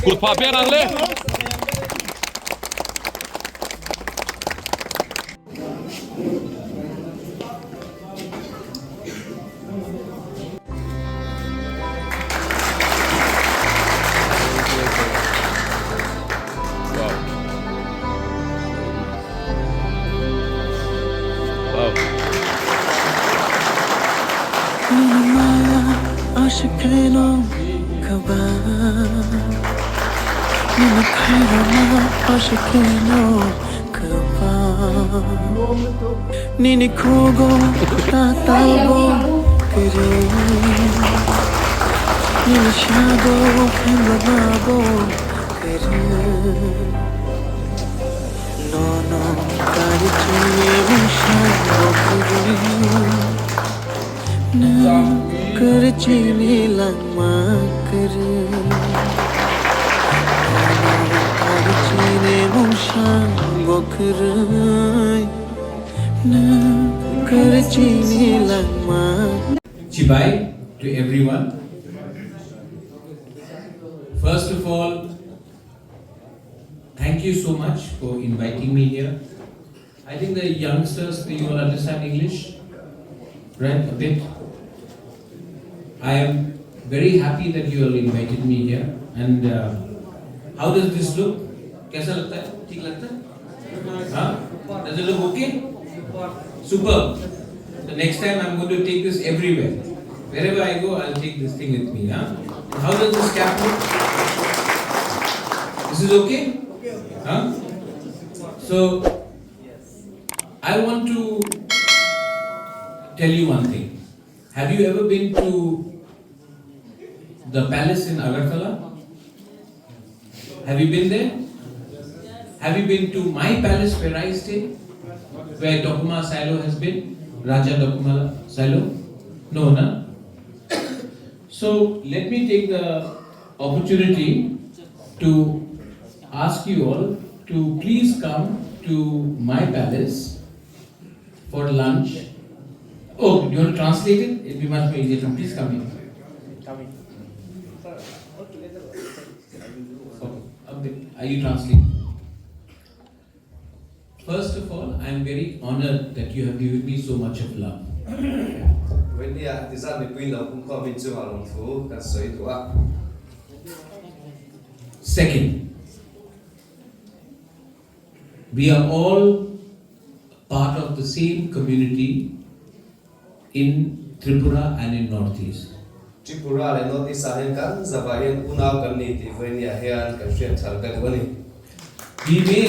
Kut phah pian ang le. Chibai to everyone. First of all, thank you so much for inviting me here. I think the youngsters, you all understand English, right? A bit. I am very happy that you all invited me here. And uh, how does this look? कैसा लगता है ठीक लगता है हाँ Does it look okay? Superb. The next time I'm going to take this everywhere. Wherever I go, I'll take this thing with me. Huh? How does this cap look? This is okay? Huh? So, I want to tell you one thing. Have you ever been to the palace in Agartala? Have you been there? Have you been to my palace where I stay? Where Dokuma Silo has been? Raja Dokuma Silo? No, na? So let me take the opportunity to ask you all to please come to my palace for lunch. Oh, do you want to translate it? It'll be much more easier. Please come here. Okay. Are you translating? First of all, I am very honored that you have given me so much of love. Vawinia tizat mipui lo pumkhawm in chungah lawmthu kan sawi duh a. Second, we are all part of the same community in Tripura and in Northeast. Tripura leh Northeast ah hian kan zavah hian unau kan ni tih Vawinia hian kan hriat thar ka duh a ni. We may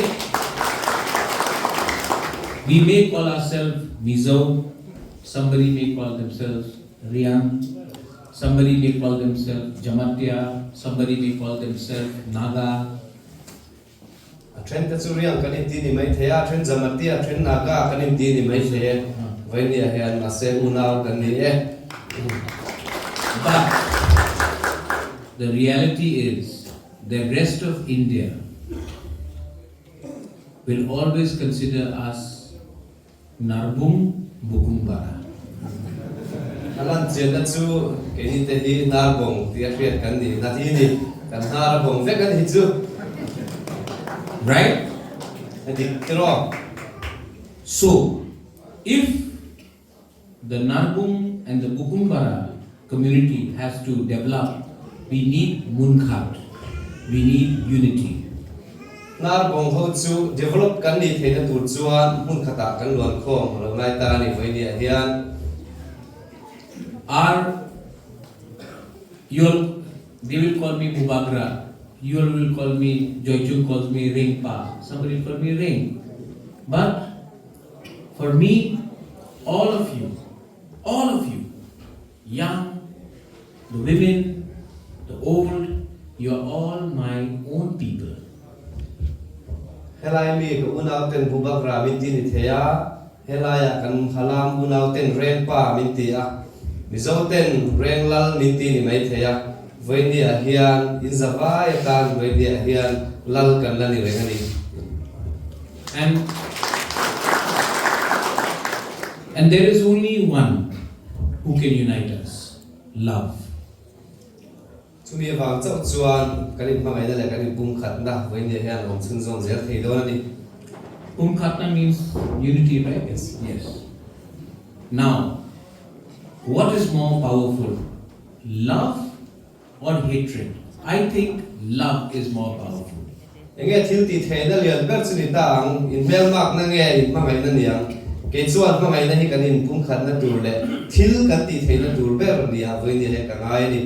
we may call ourselves Mizo, somebody may call themselves Riang, somebody may call themselves Jamatia, somebody may call themselves Naga. A then te chu Riang kan inti ni mai thei a, a then Jamatia, a then Naga kan inti ni mai thei e. Vawinia hian mahse unau kan ni e. But the reality is the rest of India will always consider us Narbung Bukumbara. A lan chianna chu keini te hi Narbong tih a hriat kan ni na hi ni, kan hnar a bawng vek a ni chu. Right? A dik tiraw? So, if the Narbung and the Bukumbara community has to develop, we need Munkhat, we need unity. Narbong ho chu develop kan nih theihna tur chuan hmun khatah kan luan khawm a lo ngai ta a ni vawinia hian. Are you all, they will call me Bubagra, you all will call me, Joychung calls me Ringpa, somebody will call me Ring. But for me, all of you, all of you, young, the women, the old, you are all my own people. Helai mi ka unau ten Bubagra min ti ni thei a, helaiah kan Halam unau ten Rengpa min ti a, Mizo ten Renglal min ti ni mai thei a, Vawinia hian in zavai atan Vawinia hian lal kan la ni reng a ni. And and there is only one who can unite us. love. Chumi avang chauh chuan kan inhmangaihna leh kan inpumkhatna vawinia hian a awm chhunzawm zel thei dawn a ni. Pumkhatna means unity, right? Yes. Yes. Now, what is more powerful, love or hatred? I think love is more powerful. Enge thil tih theihna lian ber chu ni ta ang, inhmelmakna nge inhmangaihna niang? Kei chuan hmangaihna hi kan inpumkhatna tur leh thil kan tih theihna tur ber nia vawinia hian ka ngai a ni.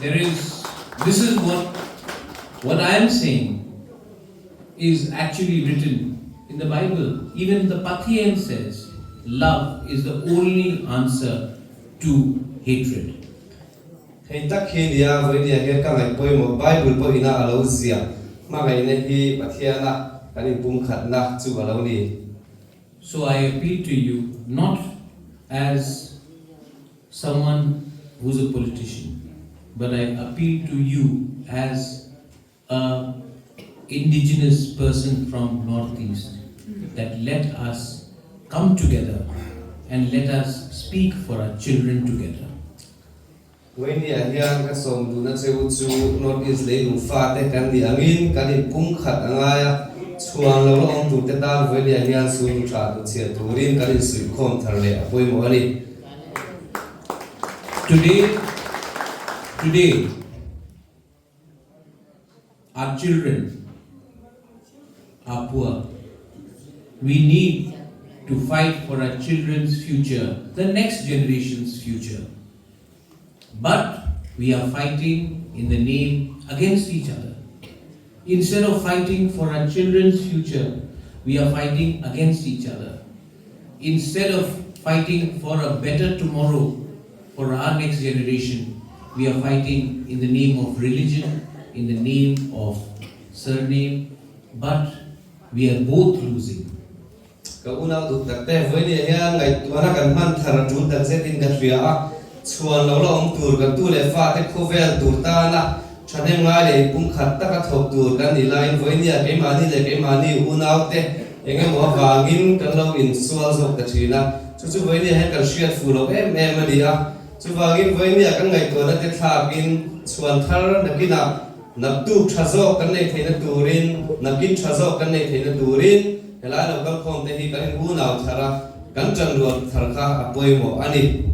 There is, this is what, what I am saying is actually written in the Bible. Even the Pathian says love is the only answer to hatred. Hei tak hi nia vawinia hian ka ngaih pawimawh Bible pawhina a lo ziah hmangaihna hi Pathiana kan inpumkhatna chu a lo ni. So I appeal to you not as someone who's a politician, but I appeal to you as a indigenous person from Northeast that let us come together and let us speak for our children together. Vawinia hian ka sawm duhna che u chu North East leilung fate kan nih angin kan inpumkhat a ngai a, chhuan lo la awm turte tan vawinia hian sunu tha duhchhiah turin kan insuihkhawm thar leh a pawimawh a ni. Today, today, our children are poor. We need to fight for our children's future, the next generation's future. But we are fighting in the name against each other. Instead of fighting for our children's future, we are fighting against each other. Instead of fighting for a better tomorrow for our next generation, we are fighting in the name of religion, in the name of surname, but we are both losing. Ka unau duh tak te, vawinia hian ngaihtuahna kan hman thar a tul tak zetin ka hria a, chhuan lo la awm tur kan tu leh fate khawvel tur tana thahnem ngai leh inpumkhat taka thawk tur kan nih laiin vawinia keimahni leh keimahni unaute eng emaw avangin kan lo insual zawk ta thin a, chu chu vawinia hian kan hriat fuh loh em em a ni a, chuvangin vawinia kan ngaihtuahna te thlakin chhuan thar nakinah Naktuk tha zawk kan neih theihna turin, nakin tha zawk kan neih theihna turin helai lo kalkhawm te hi kan in unau thar a, kan tanrual thar kha a pawimawh a ni.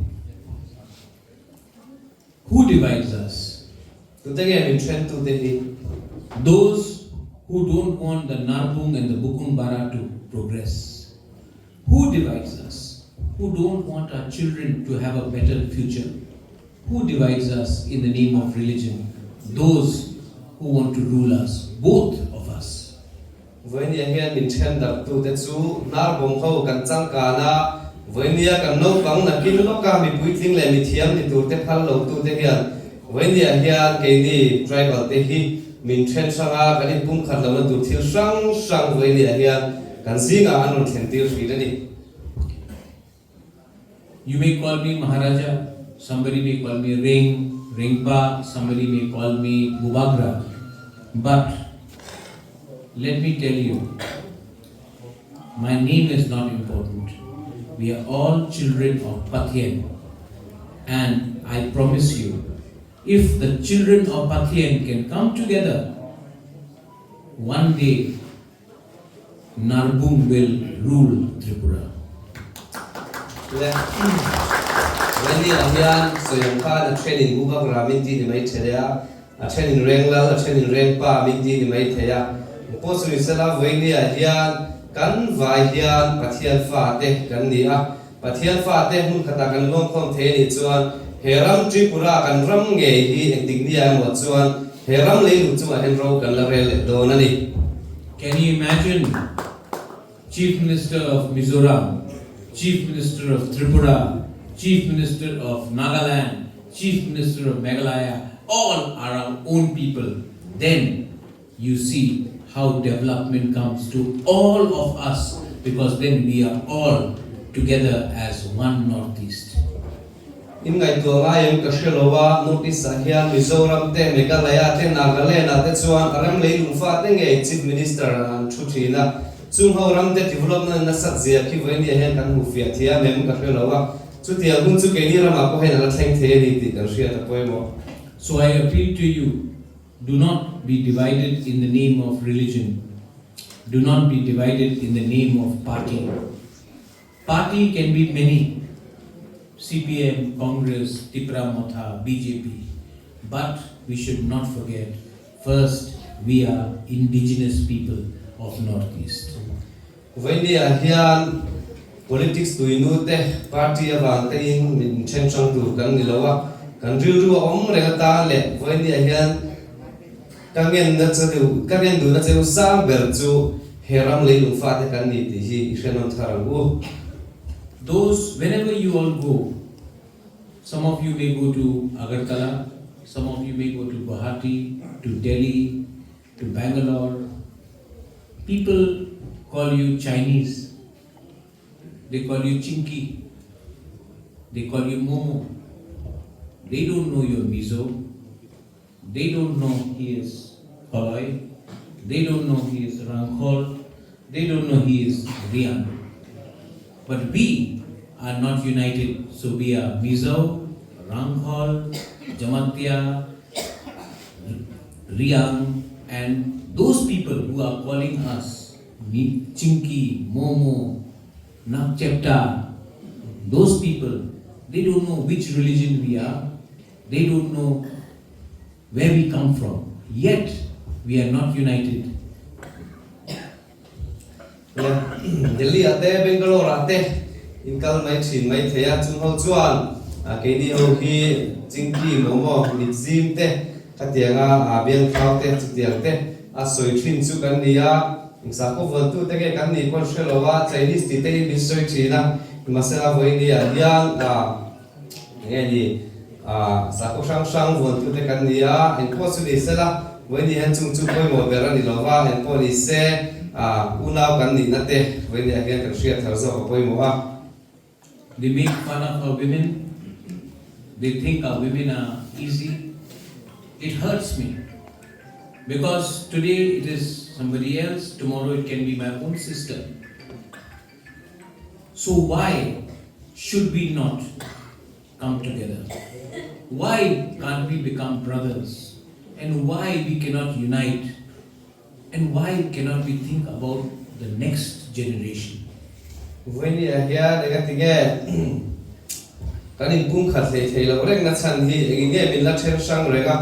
Who divides us? Tute nge min then tute hi? Those who don't want the Narbung and the Bukung Bara to progress. Who divides us? Who don't want our children to have a better future? Who divides us in the name of religion? Those who want to rule us, both of us. Vawinia hian min then darhtute chu hnarbawng ho kan changkan a, vawinia kan naupang nakin lawka mi puitling leh mi thiam ni turte phal lotute hian vawinia hian keini tribal te hi min then hrang a, kan inpumkhat lohna tur thil hrang hrang vawinia hian kan zingah an rawn thlen tir thin a ni. You may call me Maharaja, somebody may call me Ring, Ringpa, somebody may call me Bubagra. But let me tell you, my name is not important. We are all children of Pathian. And I promise you, if the children of Pathian can come together, one day Narbung will rule Tripura. Le Wendy-ah hian sawi ang khan a thenin Bubagra min ti ni mai thei a, a thenin Renglal, a thenin Rengpa min ti ni mai thei a. Pawh chu ni sela Wendy-ah hian kan vai hian Pathian fate kan ni a, Pathian fate hmun khatah kan luangkhawm thei a nih chuan he ram Tripura kan ram ngei hi engtik nia emaw chuan he ram leilung chungah hian ro kan la rel leh dawn a ni. Can you imagine Chief Minister of Mizoram, Chief Minister of Tripura, Chief Minister of Nagaland, Chief Minister of Meghalaya, all are our own people, then you see how development comes to all of us because then we are all together as one North East. In ngaihtuah ngai em ka hre lo a, North East ah hian Mizoram te, Meghalaya te, Nagaland ah te chuan a ram leilung fa te ngei Chief Minister an thu thin a, chung ho ram te development nasat zia khi vawinia hian kan hmuhfiah thiam em ka hre lo a. Chutiang hun chu keini ramah pawh hian a la thleng thei a ni tih kan hriat a pawimawh. So I appeal to you, do not be divided in the name of religion, do not be divided in the name of party. Party can be many, CPM, Congress, Tipra Motha, BJP, but we should not forget, first we are indigenous people of Northeast. Vawinia hian politics tuinu te, party avang tein min then hrang tur kan ni lo a, kan rilru a awm reng atan leh vawinia hian ka ngenna che ka ngen duhna cheu sang ber chu he ram leilung fate kan ni tih hi i hrenawn thar ang u. Those whenever you all go, some of you may go to Agartala, some of you may go to Guwahati, to Delhi, to Bangalore, people call you Chinese, they call you Chinki, they call you Momo. They don't know you're Mizo, they don't know he is Koloi, they don't know he is Rangkhol, they don't know he is Riang. But we are not united, so we are Mizo, Rangkhol, Jamatia, Riang, and those people who are calling us Chinki, Momo, Nakchepta, those people, they don't know which religion we are, they don't know where we come from. Yet, we are not united. Delhi ah te, Bangalore ah te in kal mai thin mai thei a, chung ho chuan keini ho hi Chinki, Momo, Mitzim te khatianga biang thau te chutiang te a sawi thin chu kan ni a, engsa khaw vuantu te nge kan nih pawn hre lo a, Chinese tih te hi min sawi thin a, nimahsela vawiini ah hian enge ni sakhaw hrang hrang vuantu te kan ni a, engpawh chu ni sela vawiini hian chung chu pawimawh ber a ni lo va, engpawh ni se unau kan nihna te vawiini ah hian kan hriat thar zawk a pawimawh a. They make fun of our women, they think our women are easy. It hurts me because today it is somebody else, tomorrow it can be my own sister. So why should we not come together? Why can't we become brothers? And why we cannot unite? And why cannot we think about the next generation? Vawinia hian engati nge kan inpum khat hlei thei loh reng na chhan hi engin nge min la then hrang reng a,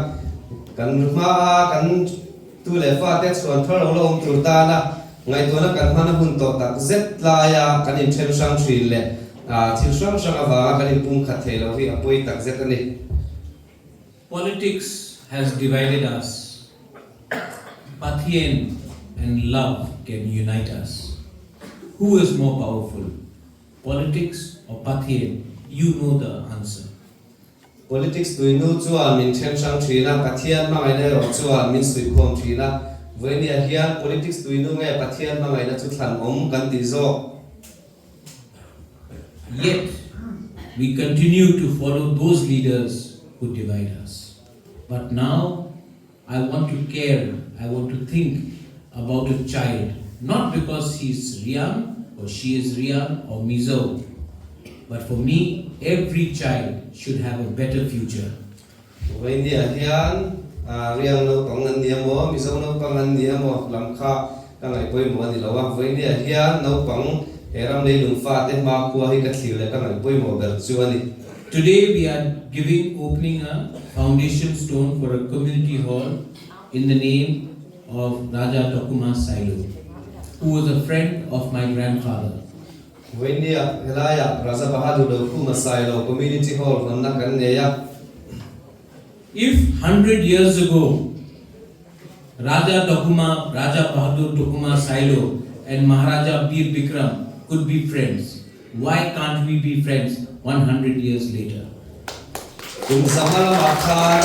kan hmaa kan tu leh fate chhuan thar lo la awm tur tana ngaihtuahna kan hman a hun tawh tak zet laia kan inthen hrang thin leh thil hrang hrang avanga kan inpum khat thei loh hi a pawi tak zet a ni. Politics has divided us, Pathian and love can unite us. Who is more powerful, politics or Pathian? You know the answer. Politics tuinu chuan min then hrang thin a, Pathian hmangaihna erawh chuan min suihkhawm thin a. Vawinia hian politics tuinu nge Pathian hmangaihna chu thlan awm kan tih zawk? Yet, we continue to follow those leaders who divide us. But now, I want to care, I want to think about a child, not because he is Riang or she is Riang or Mizo, but for me, every child should have a better future. Vawinia hian Riang naupang an ni emaw, Mizo naupang an ni emaw lam kha ka ngaih pawimawh a ni lo a. Vawinia hian naupang he ram leilung fate hmakhua hi ka thlir leh ka ngaih pawimawh ber chu a ni. Today we are giving opening a foundation stone for a community hall in the name of Raja Tokuma Sailo, who was a friend of my grandfather. Vawinia helaiah Raja Bahadur Dokhuma Sailo Community Hall hawnna kan nei a. If 100 years ago, Raja Dokuma, Raja Bahadur Dokuma Sailo and Maharaja Bir Bikram could be friends, why can't we be friends 100 years later? Kum zanga lamah khan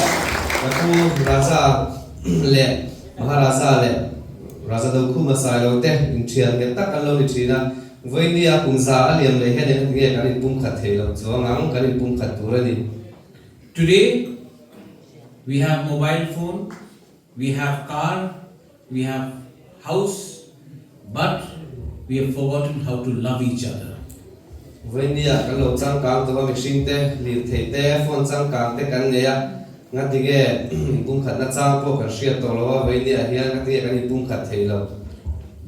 ka pu Raja leh Maharaja leh Raja Dokhuma Sailo te inthian nghet tak an lo ni thin a. Vawinia kum za a liam leh hian engati nge kan inpumkhat thei loh chuang ang, kan inpumkhat tur a ni. Today, we have mobile phone, we have car, we have house, but we have forgotten how to love each other. Vawinia kan lo changkang tawh a, mihring te, lirthei te, phone changkang te kan nei a, ngatinge inpumkhatna chang pawh kan hriat tawh lo a, vawinia hian ngatinge kan inpumkhat thei lo.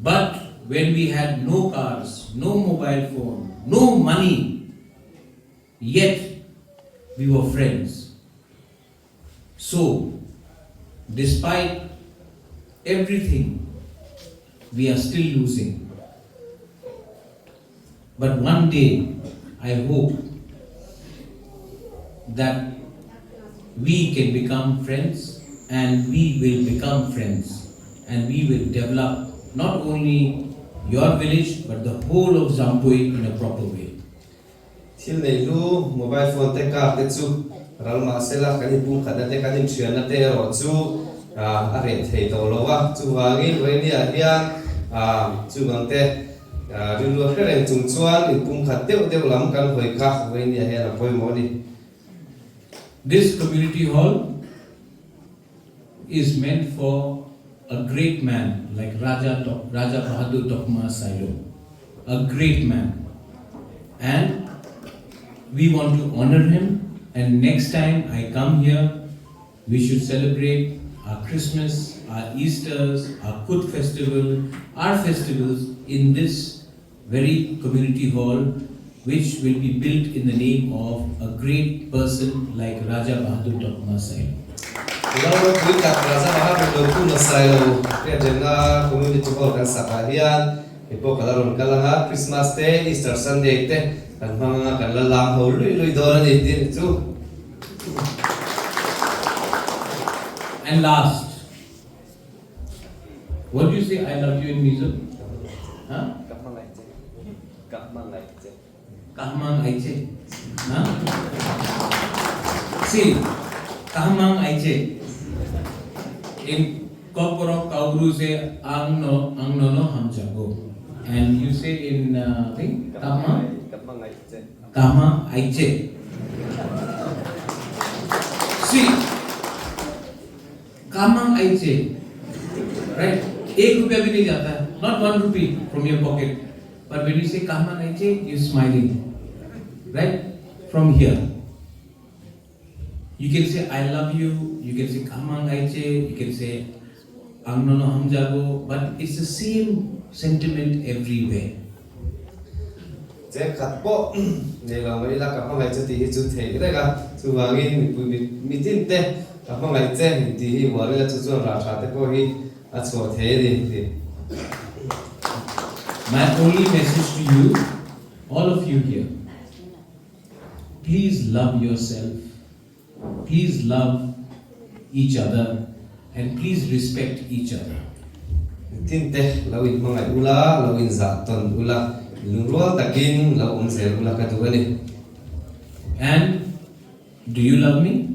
But when we had no cars, no mobile phone, no money, yet we were friends. So, despite everything, we are still losing. But one day, I hope that we can become friends and we will become friends and we will develop not only your village but the whole of Jampui in a proper way. Thil nei hlu, mobile phone te, car te chu ral mah sela kan inpumkhatna te, kan inthianna te erawh chu a reh thei tawh lo a. Chuvangin Romania hian chuvang te rilru a hre reng chung chuan inpumkhat deuh deuh lam kan hawi kha Romania hian a pawimawh a ni. This community hall is meant for a great man like Raja Raja Bahadur Tokma Sailo, a great man. And we want to honor him and next time I come here, we should celebrate our Christmas, our Easters, our Kut festival, our festivals in this very community hall which will be built in the name of a great person like Raja Bahadur Tokma Sailo. Lal ropui tak Raja Bahadur Tokma Sailo hriatrengna community hall kan sakah hian mi pawh ka la rawn kal ang a, Christmas te, Easter Sunday te kan hmang ang a, kan la lam ho lui lui dawn a ni tih ni chu. And last, what do you say I love you in Mizo? Huh? Ka hmangaih che. Ka hmangaih che. Ka hmangaih che. Huh? See, ka hmangaih che. In Kokborok Kaubru say ang no ang no no hamjago. And you say in thing ka hma Ka hmangaih che. Ka hmangaih che. See, Ka hmangaih che, right? एक रुपया भी नहीं जाता है, not one rupee from your pocket. But when you say ka hmangaih che, you're smiling, right? From here. You can say I love you, you can say ka hmangaih che, you can say ang nono hamjago, but it's the same sentiment everywhere. Cheng khat pawh nei lo mai ila ka hmangaih che tih hi chu theih reng a, chuvangin mipui mitin te ka hmangaih che in tih hi uar ila chu chuan rah tha te pawh hi a chhuah thei a ni tih. My only message to you, all of you here, please love yourself, please love each other and please respect each other. Mitin te lo in hmangaih ula, lo in zah tawn ula, lungrual takin lo awm zel ula ka duh a ni. And do you love me?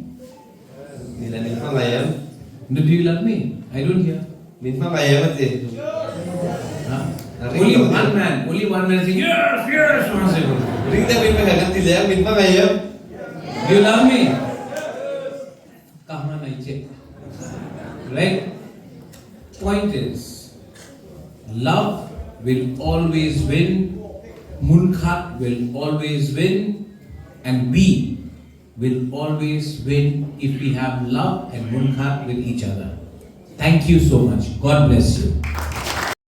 Ni la min hmangaih em? No, do you love me? I don't hear. Min hmangaih em a ti? Huh? Only one man, only one man saying yes, yes, one second. Ring deuh in ka han ti leh a, min hmangaih em? Do you love me? Ka hmangaih che. Right? Point is, love will always win, Munkhat will always win, and we will always win if we have love and Munkhat with each other. Thank you so much. God bless you.